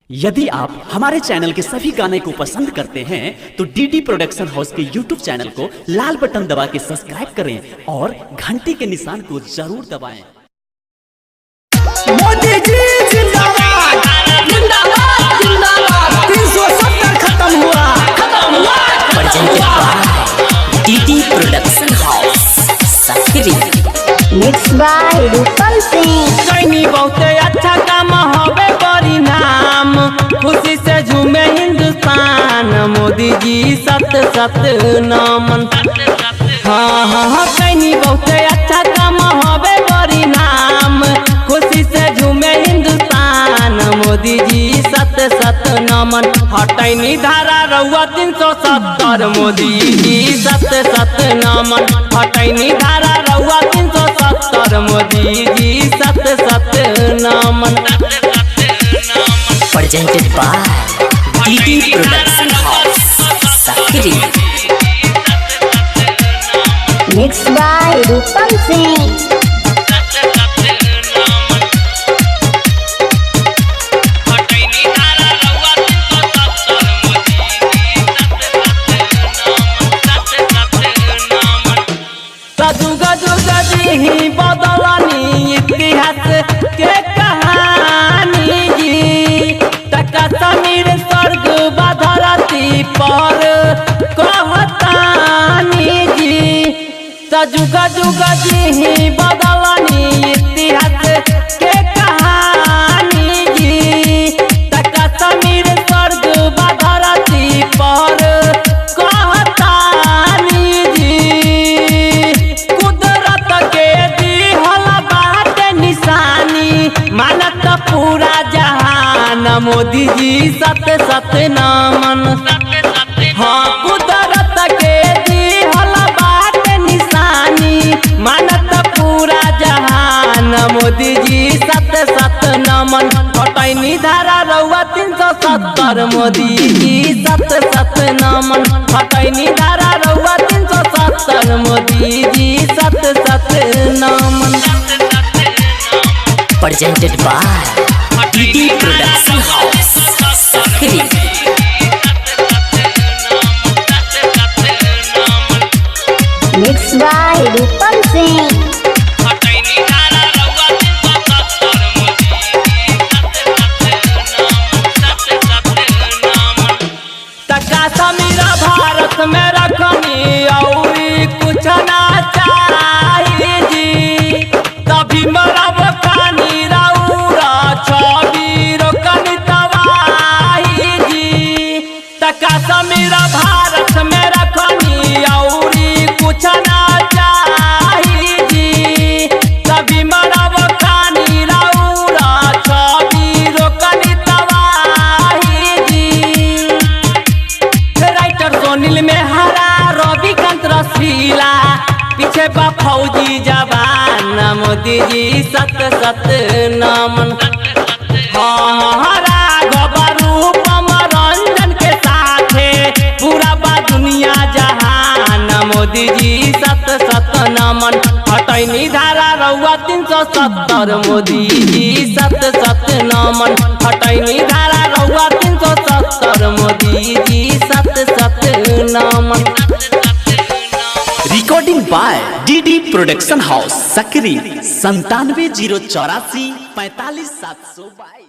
यदि आप हमारे चैनल के सभी गाने को पसंद करते हैं तो डीडी प्रोडक्शन हाउस के यूट्यूब चैनल को लाल बटन दबा के सब्सक्राइब करें और घंटी के निशान को जरूर दबाएं। मोदी जी जिंदाबाद जिंदाबाद जिंदाबाद 370 खत्म हुआ खत्म हुआ presented by DD Production House, Sakri. Mix by Rupam Singh. कैनी बहुते अच्छा काम हवे बड़ी नाम खुशी से झूमे हिंदुस्तान मोदी जी सत सत नमन। हाँ हाँ हाँ कैनी बहुते अच्छा काम हवे बड़ी नाम खुशी से झूमे हिंदुस्तान मोदी जी सत सत नमन। हटैनी धारा रउआ 370 मोदी जी सत सत नमन। हटैनी धारा रउआ 370 मोदी जी सत सत नमन। Presented by DD Production House, Sakri. Mix by Rupam Singh. गजु गजु गजी बदलनी इतिहास के कहानी जी तका समीर स्वर्ग बधरती पर कहतानी जी। सजु गजु गजी बदलनी इतिहास के कहानी जी तका समीर स्वर्ग बधरती पर कहतानी जी। कुदरत के दिहल बाटे निशानी मानत पूरा जहान मोदी जी सत सत नमन। हाँ कुदरत के दिहल बाटे निशानी मानत पूरा जहान मोदी जी सत सत नमन। हटैनी धारा रउआ 370 मोदी जी सत सत नमन। हटैनी धारा रउआ 370 मोदी जी सत सत नमन। Presented by DD Production House, Sakri. Mix by Rupam Singh. तका समीरा भारत में रखनी औरी कुछ ना चाही जी तभी मरब खानी रउरा छवि रोकनी तबाही जी। तका समीरा भारत में रखनी औरी कुछ ना चाही जी तभी मरब खानी रउरा छवि रोकनी तबाही जी। राइटर सोनील में हरा रविकांत रसीला पीछे बा फौजी जवान मोदी जी सत सत नमन। हाँ राघव रूपम रंजन के साथे पूरा बा दुनिया जहान मोदी जी सत सत नमन। हटैनी धारा रउआ 370 मोदी जी सत सत नमन। हटैनी धारा रउआ 370 मोदी जी सत सत नमन। Recording by DD production house Sakri 97 084 45 722।